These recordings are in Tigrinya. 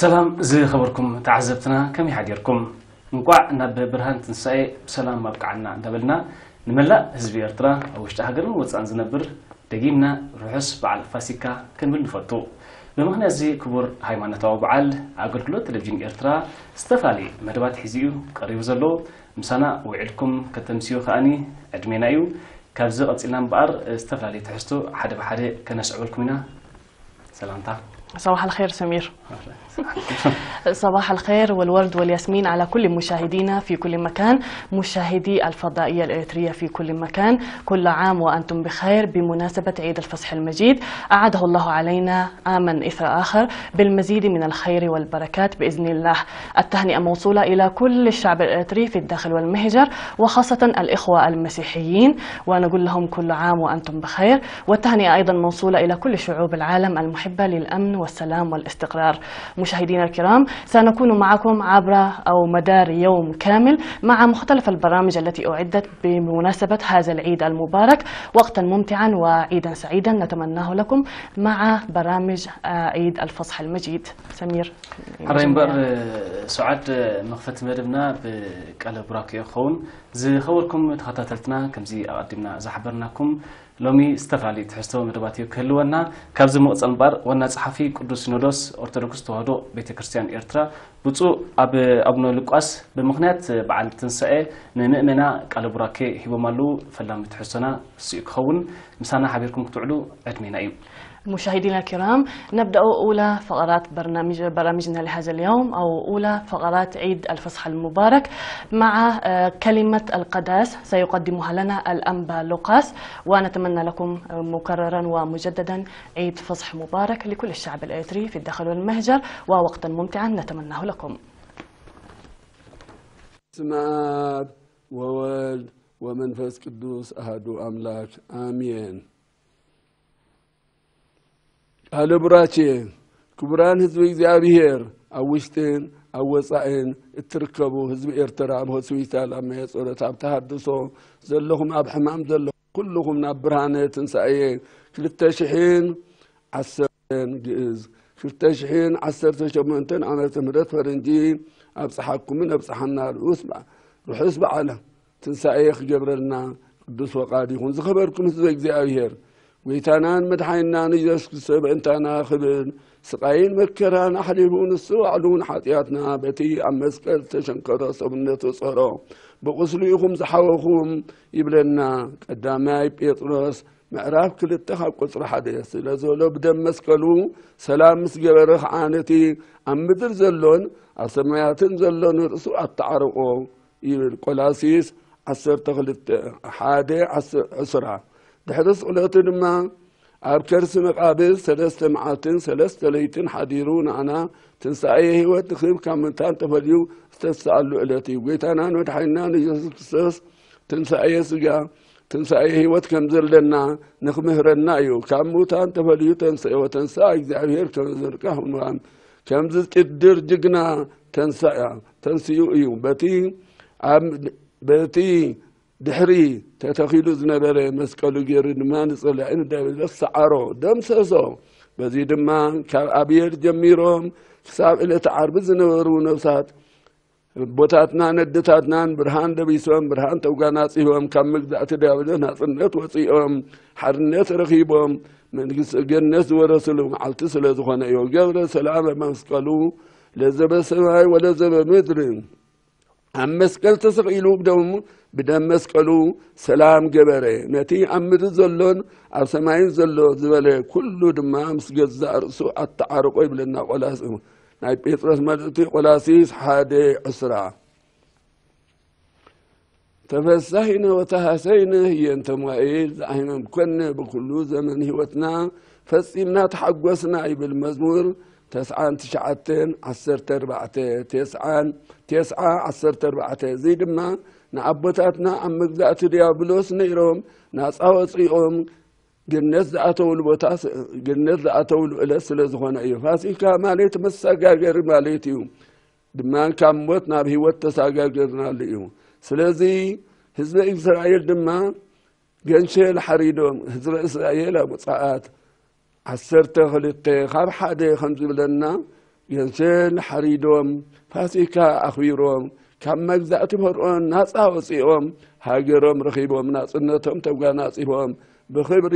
ሰላም ዝኸበርኩም ተዓዘብትና፣ ከመይ ሓዲርኩም? እንቋዕ ናብ ብርሃን ትንሳኤ ብሰላም ኣብቅዓና እንዳበልና፣ ንመላእ ህዝቢ ኤርትራ ኣብ ውሽጢ ሃገርን ወጻእን ዝነብር ደጊምና ርሑስ በዓል ፋሲካ ክንብል ንፈቱ። ብምኽንያት እዚ ክቡር ሃይማኖታዊ በዓል፣ ኣገልግሎት ቴሌቪዥን ኤርትራ ዝተፈላለየ መደባት ሒዙ እዩ ቀሪቡ ዘሎ። ምሳና ውዒልኩም ከተምስዩ ከኣኒ ዕድሜና እዩ። ካብዚ ቀጺልና እምበኣር፣ ዝተፈላለየ ትሕዝቶ ሓደ ብሓደ ከነስዕበልኩም ኢና። ሰላምታ። صباح الخير سمير. صباح الخير والورد والياسمين على كل مشاهدينا في كل مكان، مشاهدي الفضائية الإريترية في كل مكان. كل عام وأنتم بخير بمناسبة عيد الفصح المجيد، أعاده الله علينا عاما إثر آخر بالمزيد من الخير والبركات بإذن الله. التهنئة موصولة إلى كل الشعب الإريتري في الداخل والمهجر، وخاصة الإخوة المسيحيين، ونقول لهم كل عام وأنتم بخير. والتهنئة أيضا موصولة إلى كل شعوب العالم المحبة للأمن والسلام والاستقرار. مشاهدينا الكرام، سنكون معكم عبر أو مدار يوم كامل مع مختلف البرامج التي أعدت بمناسبة هذا العيد المبارك. وقتا ممتعا وعيدا سعيدا نتمناه لكم مع برامج، آه، عيد الفصح المجيد. سمير. ሕራይ እምበር፣ ሰዓት መኽፈቲ መደብና ብቃለ ቡራኬ ይኸውን። ዝኸበርኩም ተኸታተልትና፣ ከምዚ ኣቐዲምና ዝሓበርናኩም፣ ሎሚ ዝተፈላለዩ ትሕዝቶ መደባት እዩ ክህልወና። ካብዚ ምቕጻል እምበር፣ ዋና ጸሓፊ ቅዱስ ሲኖዶስ ኦርቶዶክስ ተዋህዶ ቤተ ክርስቲያን ኤርትራ፣ ብፁዕ ኣብ ኣቡነ ሉቃስ ብምኽንያት በዓል ትንሳኤ ንምእመና ቃለ ቡራኬ ሂቦም ኣለዉ። ፈላሚ ትሕዝቶና እሱ እዩ ክኸውን። ምሳና ሓቢርኩም ክትውዕሉ ዕድሜና እዩ። مشاهدينا الكرام، نبدأ أولى فقرات برنامج، برامجنا لهذا اليوم، أو أولى فقرات عيد الفصح المبارك، مع، آه، كلمة القداس سيقدمها لنا الأنبا لوقاس، ونتمنى لكم، آه، مكررا ومجددا عيد فصح مبارك لكل الشعب الإريتري في الداخل والمهجر، ووقتا ممتعا نتمناه لكم. ስመ ኣብ ወወልድ ወመንፈስ ቅዱስ ኣሃዱ ኣምላክ ኣሜን። ቃለ ቡራኬ። ክቡራን ህዝቢ እግዚኣብሔር፣ ኣብ ውሽጥን ኣብ ወጻእን እትርከቡ ህዝቢ ኤርትራ፣ ኣብ ሆስፒታል፣ ኣብ ማየ ጸሎት፣ ኣብ ተሃድሶ ዘለኹም፣ ኣብ ሕማም ዘለኹም ኩልኹም ናብ ብርሃነ ትንሳኤ ክልተ ሽሕን ዓሰርተን ግእዝ፣ ክልተ ሽሕን ዓሰርተ ሸሞንተን ዓመተ ምህረት ፈረንጂ ኣብጽሓኩምን ኣብጽሓና። ርሑስ በዓ-፣ ርሑስ በዓል ትንሳኤ ክገብረልና ቅዱስ ፈቃድ ይኹን። ዝኸበርኩም ህዝበ እግዚኣብሔር፣ ጎይታናን መድሓኒናን ኢየሱስ ክርስቶስ ብእንታና ክብል ስቃይን መከራን ኣሕሊፉ፣ ንሱ ባዕሉ ንሓጢኣትና በቲ ኣብ መስቀል ዝተሸንከሮ ሰብነቱ ጸሮ፣ ብቁስሉ ኢኹም ዝሓወኹም ይብለና። ቀዳማይ ጴጥሮስ ምዕራፍ ክልተ ካብ ቁጽሪ ሓደ ስለ ዝበሎ፣ ብደም መስቀሉ ሰላም ምስ ገበረ ኸዓ፣ ነቲ ኣብ ምድር ዘሎን ኣብ ሰማያትን ዘሎ ንርእሱ ኣተዓረቆ ይብል። ቆላሲስ ዓሰርተ ክልተ፣ ሓደ ዕስራ። ድሕሪ ስቕለቱ ድማ ኣብ ከርሲ መቓብር ሰለስተ መዓልትን ሰለስተ ለይትን ሓዲሩ፣ ንኣና ትንሳኤ ህይወት ንክህብ፣ ካብ ሙታን ተፈልዩ ዝተስኣሉ ዕለት እዩ። ጎይታናን መድሓኒናን ኢየሱስ ክርስቶስ ትንሳኤ ስጋ፣ ትንሳኤ ህይወት ከም ዘለና ንክምህረና እዩ። ካብ ሙታን ተፈልዩ ተንስኤ፣ ወተንስኣ እግዚኣብሔር ከመ ዘርቃ ህሙማን፣ ከምዚ ጭድር ጅግና ተንስኣ፣ ተንስኡ እዩ። በቲ ኣብ፣ በቲ ድሕሪ ተተኺሉ ዝነበረ መስቀሉ ገይሩ ድማ ንጸላኢ ንዲያብሎስ ሰዓሮ፣ ደምሰሶ። በዚ ድማ ካብ ኣብየል ጀሚሮም ክሳብ ዕለተ ዓርቢ ዝነበሩ ነፍሳት ኣቦታትናን ኣደታትናን ብርሃን ለቢሶም፣ ብርሃን ተጓናጺፎም፣ ካብ መግዛእቲ ዲያብሎስ ናጽነት ወጺኦም፣ ሓርነት ረኺቦም፣ መንግስቲ ገነት ዝወረስሉ መዓልቲ ስለ ዝኾነ እዩ። ገብረ ሰላም መስቀሉ ለዘበ ሰማይ ወለዘበ ምድር። ኣብ መስቀል ተሰቒሉ ብደሙ፣ ብደም መስቀሉ ሰላም ገበረ። ነቲ ኣብ ምድሪ ዘሎን ኣብ ሰማይን ዘሎ ዝበለ ኩሉ ድማ ምስ ገዛእ ርእሱ ኣተዓረቆ ይብለና ቆላስ-፣ ናይ ጴጥሮስ መልእኽቲ ቆላሲስ ሓደ ዕስራ። ተፈሳሂነ ወተሃሰይነ ህየንተ መዋእል ዘኣሂመም ኮነ፣ ብኩሉ ዘመን ህይወትና ፈጺምና ተሓጎስና ይብል መዝሙር ተስዓን ትሽዓተን ዓሰርተ ኣርባዕተ፣ ተስዓን፣ ተስዓ ዓሰርተ ኣርባዕተ። እዚ ድማ ንኣቦታትና ኣብ መግዛእቲ ዲያብሎስ ነይሮም ናጻ ወጺኦም ገነት ዝኣተውሉ ቦታ ስ-፣ ገነት ዝኣተውሉ ዕለት ስለ ዝኾነ እዩ። ፋሲካ ማለት መሰጋገሪ ማለት እዩ። ድማ ካብ ሞት ናብ ህይወት ተሰጋገርናሉ እዩ። ስለዚ ህዝበ እስራኤል ድማ ገንሸል ሓሪዶም፣ ህዝበ እስራኤል ኣብ ውጽኣት ዓሰርተ ክልተ ካብ ሓደ ከም ዝብለና፣ ገንሸል ሓሪዶም፣ ፋሲካ ኣኽቢሮም፣ ካብ መግዛእቲ ፈርዖን ናጻ ወጺኦም፣ ሃገሮም ረኺቦም፣ ናጽነቶም ተጓናጺፎም፣ ብኽብሪ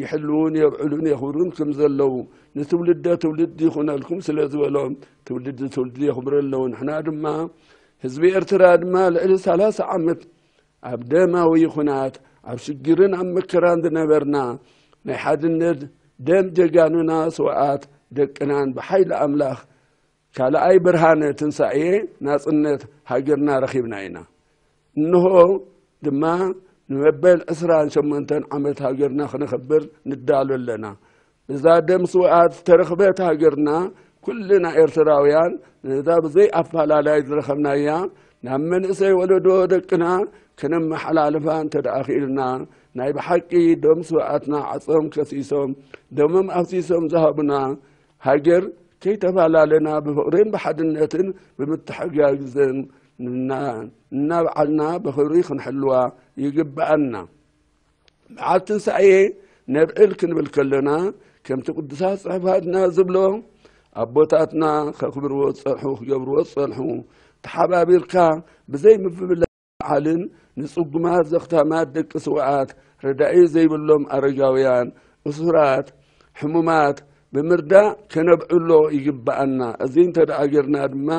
ይሕልዉን የብዕሉን የኽብሩን ከም ዘለዉ፣ ንትውልደ ትውልድ ይኹነልኩም ስለ ዝበሎም፣ ትውልዲ ትውልዲ የኽብሩ ኣለዉ። ንሕና ድማ ህዝቢ ኤርትራ ድማ ልዕሊ ሰላሳ ዓመት ኣብ ደማዊ ኹናት፣ ኣብ ሽግርን ኣብ መከራን ዝነበርና፣ ናይ ሓድነት ደም ጀጋኑና ስውኣት ደቅናን ብሓይሊ ኣምላኽ ካልኣይ ብርሃነ ትንሳኤ ናጽነት ሃገርና ረኺብና ኢና። እንሆ ድማ ንመበል ዕስራን ሸሞንተን ዓመት ሃገርና ክነኽብር ንዳሎ ኣለና። እዛ ደም ስውኣት ዝተረኽበት ሃገርና ኩልና ኤርትራውያን ነዛ ብዘይ ኣፈላላይ ዝረኸብናያ ናብ መንእሰይ ወለዶ ደቅና ከነመሓላልፋ እንተ ደኣ ክኢልና፣ ናይ ብሓቂ ደም ስውኣትና ዓጾም ከሲሶም፣ ደሞም ኣፍሲሶም ዝሃቡና ሃገር ከይተፈላለና ብፍቕርን ብሓድነትን ብምትሕጋግዝን እና-፣ እናበዓልና ብኽብሪ ክንሕልዋ ይግብኣና። በዓል ትንሳኤ ነብዕል ክንብል ከለና፣ ከምቲ ቅዱሳት ጽሑፋትና ዝብሎ፣ ኣቦታትና ከኽብርዎ ዝጸንሑ፣ ክገብርዎ ዝጸንሑ፣ ተሓባቢርካ ብዘይ ምፍብላዕ በዓልን ንጽጉማት ዘኽታማት ደቂ ስውኣት፣ ረዳኢ ዘይብሎም ኣረጋውያን፣ እሱራት፣ ሕሙማት ብምርዳእ ከነብዕሎ ይግብኣና። እዚ እንተ ደኣ ጌርና ድማ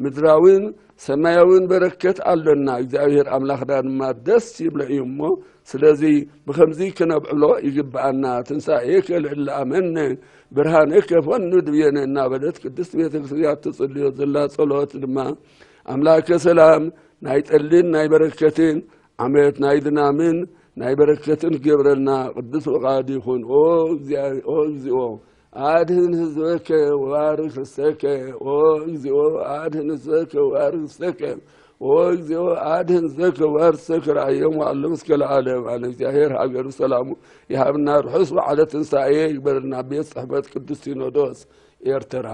ምድራውን ሰማያውን በረከት ኣሎና። እግዚኣብሔር ኣምላኽና ድማ ደስ ይብሎ እዩ እሞ፣ ስለዚ ብኸምዚ ክነብዕሎ ይግብኣና። ትንሳኤከ ልዕሊ ኣመነ፣ ብርሃነከ ፈኑ ድብየነ እናበለት ቅድስት ቤተ ክርስቲያን ትጽልዮ ዘላ ጸሎት ድማ፣ ኣምላከ ሰላም ናይ ጠልን ናይ በረከትን ዓመት ናይ ድናምን ናይ በረከትን ክገብረልና ቅዱስ ፍቓድ ይኹን። ኦ እግዚኣ-፣ ኦ እግዚኦ፣ ኣድህን ህዝበከ ወባርክ ርስተከ። ኦ እግዚኦ፣ ኣድህን ህዝበከ ወባርክ ርስተከ። ኦ እግዚኦ፣ ኣድህን ህዝበከ ወባርክ ርስተከ። ረኣዮም ወኣሎም እስከ ለዓለም። ኣነ እግዚኣብሔር ሃገሩ ሰላሙ ይሃብና። ርሑስ በዓለ ትንሳኤ ይግበርና። ቤት ጽሕፈት ቅዱስ ሲኖዶስ ኤርትራ።